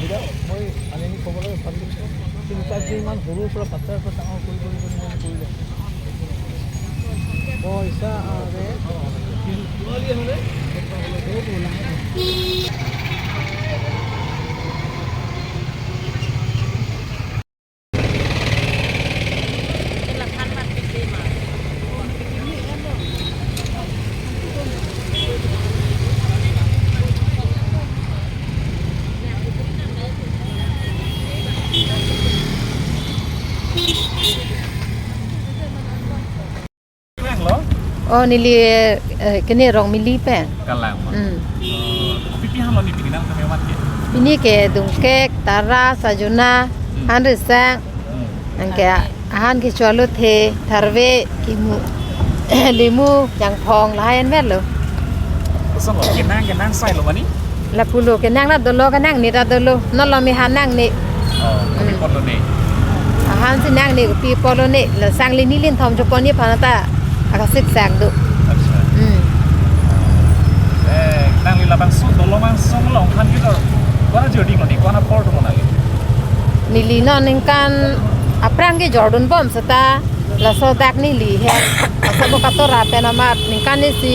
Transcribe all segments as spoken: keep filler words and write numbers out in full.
এতিয়া মই আনিনি ক'ব লাগে, ভাবিছোঁ। তিনিটা দিনমান সৰুৰ পৰা বাচ্ছাৰ পৰা ডাঙৰ কৰি, কৰি, কৰি, কৰি কৰিলে। পইচা আৰে। Oh, neli, eh, kene Rongmili pen. Kalang ma. Hmm. Oh, kopi pi halo ni pini nangkemevan ke? Pini ke dungkek, tara, sajuna, hmm, han risang. Hmm. Anke ahan ke cholo the, tharve, kimu, limu, jangphong, lahai an melo. Kosonlo, kenang, kenang sai lo mani? Lapulo kenang na dolo, kenang ni ta dolo. Nolo mi han nang ni. Oh, kopi apotlo ni? Ahan si nang ni, kopi apotlo ni. La sangli ni lin thom chopon ni aphan ta akasik sak do. Acha. Hmm. Eh, nangli labangso dolo mansong along han kejor ko-an ajor dinglo ni, ko-an apor do nangli? Neli non ningkan aphrang kejordun bom seta laso dak neli he. Laso bo katora pen amat ningkan isi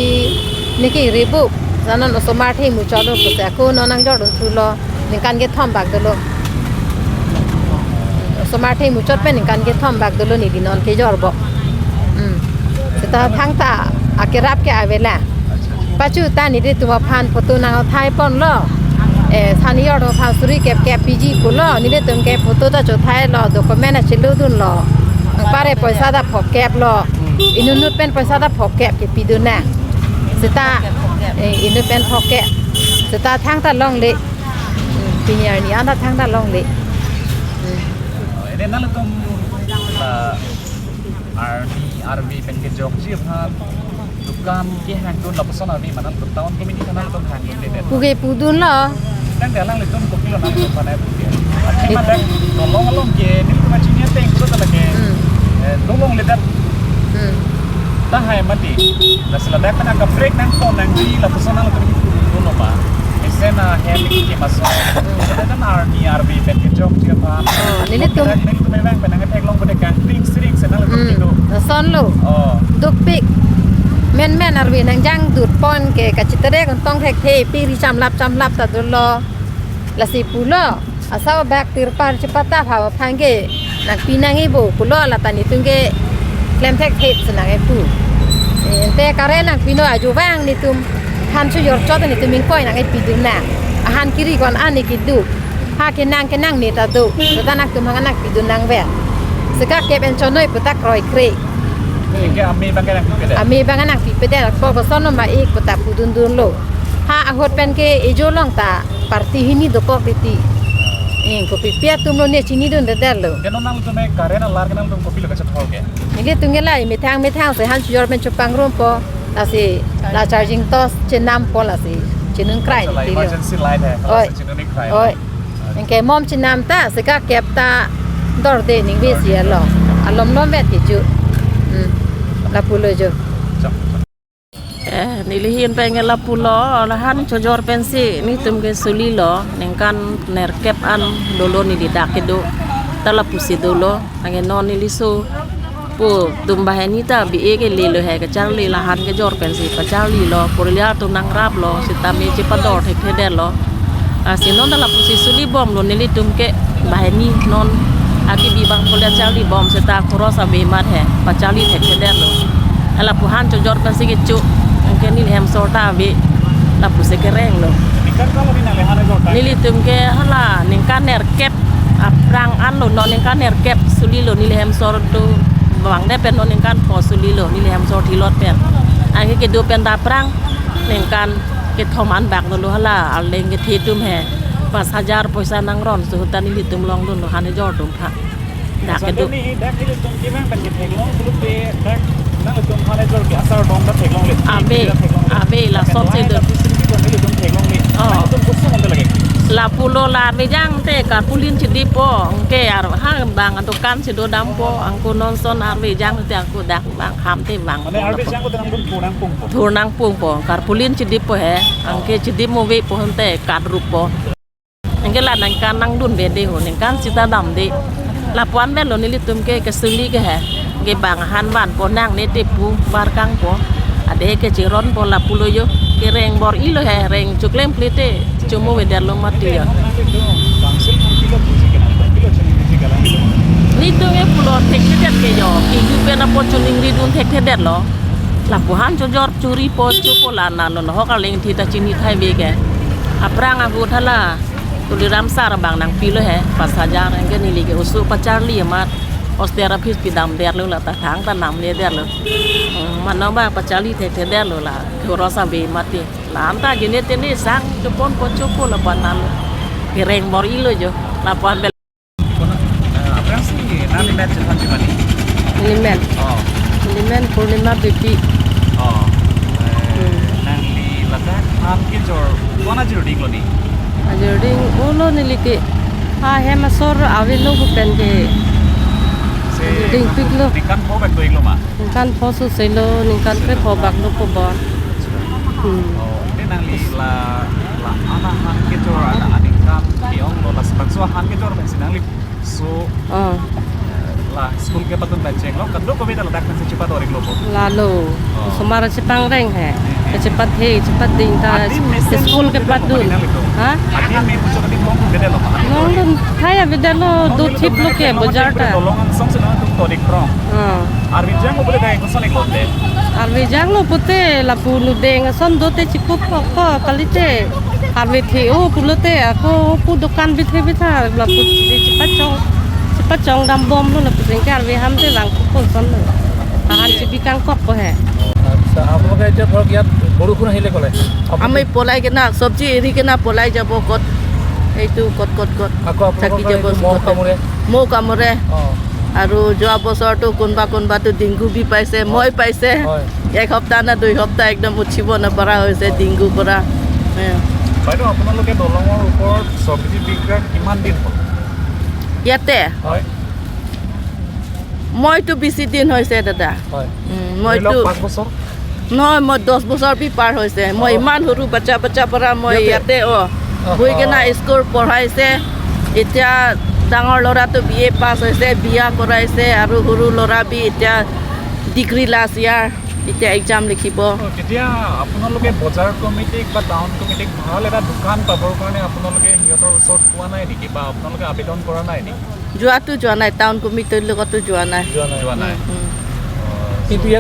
niki ribuk. Janon osomar themu cholo pusi ako non nangjordun thulo. Ningkan kethom bak dolo. Osomar themu chot pen ningkan kethom bak dolo neli non kejor bo. Hmm. Seta thangta akerap ke avelang. Pachu ta nelitum aphan photo nang thai ponlo. Eh, sani yor aphan suri kep kep piji pulo. Nelitum ke photo ta chothailo, document ta cheludunlo. Anpar ke poisa ta phokep lo. Inutnut pen poisa ta phokep kepidun na. Seta, eh, inut pen phokep. Seta thangta longle. Hmm, pini arni anta thangta longle. Hmm. Ede nanglitum la arni arve pen kejokji aphan dukan kehangdun lapuson arni ma nangtum town committee aphan nangtum hangdunde det? Puke pudunlo. Nang galang litum kopilo nangtum panai puke. Akhir ma dak dolong along ke nelitum achinia teng so ta lake. Hmm. Eh, dolong ledat. Hmm. Tahai mati. Lasi ladak pen akaprek nangpon nangji lapuson nangtum pudunlo ma. Mesen ahem ke maso. Hmm. Ladak kan arni arve pen kejokji aphan. Oh, nelitum. Ladak nelitum evang pen nangtheklong pada kangping sering senang latum. Hmm. Kido. Lasonlo. Oh. Dukpik. Menmen arve nangjangdut pon ke kachitere kontong thekthe piri chamlap chamlap ta dolo. Lasi pulo, asau bak tirpal chepata pha aphan ke nangpi nang-ibo pulo, lata nelitum ke klemthekthe si nang-ipo. Eh, Te current nangpinon ajo vang netum han chojor chot netum ingkoi nangkepidun nang. Ahan kiri kon ani kedo. Ha kenang kenang ne ta do. Seta nangtum hang nangpidun nang ve. Seka kep en chonoi puta kroikre. Anke ame abang ke nangpipedet. Ame abang nangpipedet. Ko koson ma ik puta pudundunlo. Ha ahut pen ke ejo along ta party hini dokok titi. Ing kopi pi atumlo ne chinidundedetlo. Ke non nangtum current alar ke nangtum kopilo kachethor ke? Nelitum ke la methang methang si han chojor pen chepangrum po. Lasi la charging torch chenam po lasi chinun krai. Accha, la nelitum. Emergency light hai. Oi. Lasi chinun krai. Oi. Anke mom chenam ta seka kep ta dorde ningve si alo. Alom lom vet ke jo. Hmm. Lapulo jo. Accha. Eh, neli ahin pen ke lapulo, la han chojor pensi netum ke sulilo, ningkan nerkep an dolo neli dak kedo, ta lapusi dolo, anke non neli sopo atum banghini ta B A kelelo he, kacharli la han kejor pensi pacharlilo, purlia atum nangraplo, sitame chepador thekthedetlo. Lasi non ta lapusi sulibomlo nelitum ke banghini non akibi abang purlia charlibom seta khoros ave amat he pacharli thekthedetlo. Lapu han chojor pensi kecho anke neli hemsor ta ave lapusi kerenglo. Ningkan kalo ni nangli han kejor ta? Nelitum ke hala ningkan nerkep aphrang anlo, non ningkan nerkep sulilo neli hemsor atum abang de pen non ningkan pho sulilo neli hemsor thilot pen. Anke kedo pen ta aphrang ningkan kethom an bak dolo hala arleng kethe atum he. Pas hajar poisa nangronso ahut ta nelitum longdunlo han kejor atum aphan. Dak kedo. Ni dak nelitum kevang pen ketheklong pulote dak nangtum han kejor ke asar dong ta theklongle. Ave, ave, la sot si do. Nelitum theklongle. Oh. Nangtum koson ante lake? Lapulo la arve jang te karpulin chidip po, anke ar ha bang adukan si dodam po, anke non ason arve jang te anke dak bang ham te bang. Mane arve jang ko te nangtum thur nangpung po? Thur nangpung po, karpulin chidip po he, anke chidip mo ave po ante kadrup po. Anke la ningkan nangdunde ho, ningkan sita damde. Lapu-an avelo nelitum ke kesuli ke he. Ke bang han van po nangne te pu bar kang po. Ade ke cheron po lapulo jo. Kereng bor-ilo he, reng choklemple te chomo avedetlo mati jo. Netum ke pulo thekthedet ke jo. Indu pen apot choningridun thekthedetlo. Lapu han chojor churi po chopo la nalo, ho karleng thi ta chini thai ave ke. Aphrang ahut hala Tuliram sar abang nangpilo he, pas hajar, anke neli ke oso pacharli amat, hostel a-fees pidamdetlo la ta thangta namledetlo. Hmm, mane abang pacharli thekthedetlo la, khoros ave mati. La anta jene tene sang chopon po chopo lapu-an nalo. Kereng bor-ilo jo, lapu-an ave. Kono, eh, aphrangsi nangli men chethan chemani? Neli men. Oh. Neli men Purnima Beypi. Oh. Eh, hmm. Nangli ladak han kejor ko-an ajir dinglo ni? Ajir ding-olo neli ke. Ha hem asor avelo pu pen ke. Si dingpiklo. Ningkan pho bak do-iklo ma? Ningkan pho suselo, ningkan kre pho bak do po bon. Hmm. Oh, ante nangli la, la-an ahan kejor, la-an aningkan ke-onglo, labangso ahan kejor pensi nangli so, oh, eh, la school kepatun pen chenglo, kadokave ta ladak pensi chepador-iklo po? Lalo. Oh. Osomar chepangreng he. Hmm. Chepat he, chepat ding ta. Adim mesen school kepatun. Nangli to. Ha? Adim me muchot adim long kedelo ma? Longdun thai avedetlo, do thiplo ke bojar ta. Dolong angsong si nangtum to dik prong. Ah. Arve janglo pule dai koson-iklo te? Arve janglo pute lapu nudeng ason do te chikuk kok ko kalite. Arve the-o pulote ako pu dokan bithe bitha lapu chepachong, chepachong dambomlo lapu sengke arve ham te bang kosonlo. Ahan chibi kangkok po he. আচ্ছা, আপোনালোকে এতিয়া ধৰক ইয়াত বৰষুণ আহিলে ক'লে? আপুনি আমি পলাই কিনা চব্জি এৰি কিনা পলাই যাব ক'ত? এইটো ক'ত, ক'ত, ক'ত? আকৌ আপোনালোকৰ থাকি যাব এইটো মহ চবতে। কামোৰে? মহ কামোৰে। অ। আৰু যোৱা বছৰটো কোনোবা কোনোবাতো ডেংগু বি পাইছে, হয়। মই পাইছে। হয়। এক সপ্তাহ না দুই সপ্তাহ একদম উঠিব নপৰা হৈছে, হয়, ডেংগু পৰা। এ। বাইদেউ, আপোনালোকে দলঙৰ ওপৰত চব্জি বিক্ৰা কিমান দিন হ'ল? ইয়াতে? হয়। মইতো বেছি দিন হৈছে, দাদা। হয়। উম, ধৰি লওক, মইতো পাঁচ বছৰ? নহয়, মই দহ বছৰ বি পাৰ হৈছে। মই, অ, ইমান সৰু বাচ্চা, বাচ্চা পৰা মই ইয়াতে? ইয়াতে, অ, অ, বহি কেনে, অ, স্কুল পঢ়াইছে। এতিয়া ডাঙৰ ল'ৰাটো বি এ পাছ হৈছে, বিয়া কৰাইছে, আৰু সৰু ল'ৰা বি এতিয়া ডিগ্ৰী লাষ্ট ইয়াৰ, এতিয়া এক্সাম লিখিব। অ, তেতিয়া আপোনালোকে বজাৰ কমিটিক বা টাউন কমিটিক ভাল এটা দোকান পাবৰ কাৰণে আপোনালোকে সিহঁতৰ ওচৰত কোৱা নাই নেকি বা আপোনালোকে আবেদন কৰা নাই নেকি? যোৱাটো যোৱা নাই, টাউন কমিটিৰ লগতো যোৱা নাই। যোৱা নাই। যোৱা নাই। উম, উম। অ, কিন্তু ইয়াত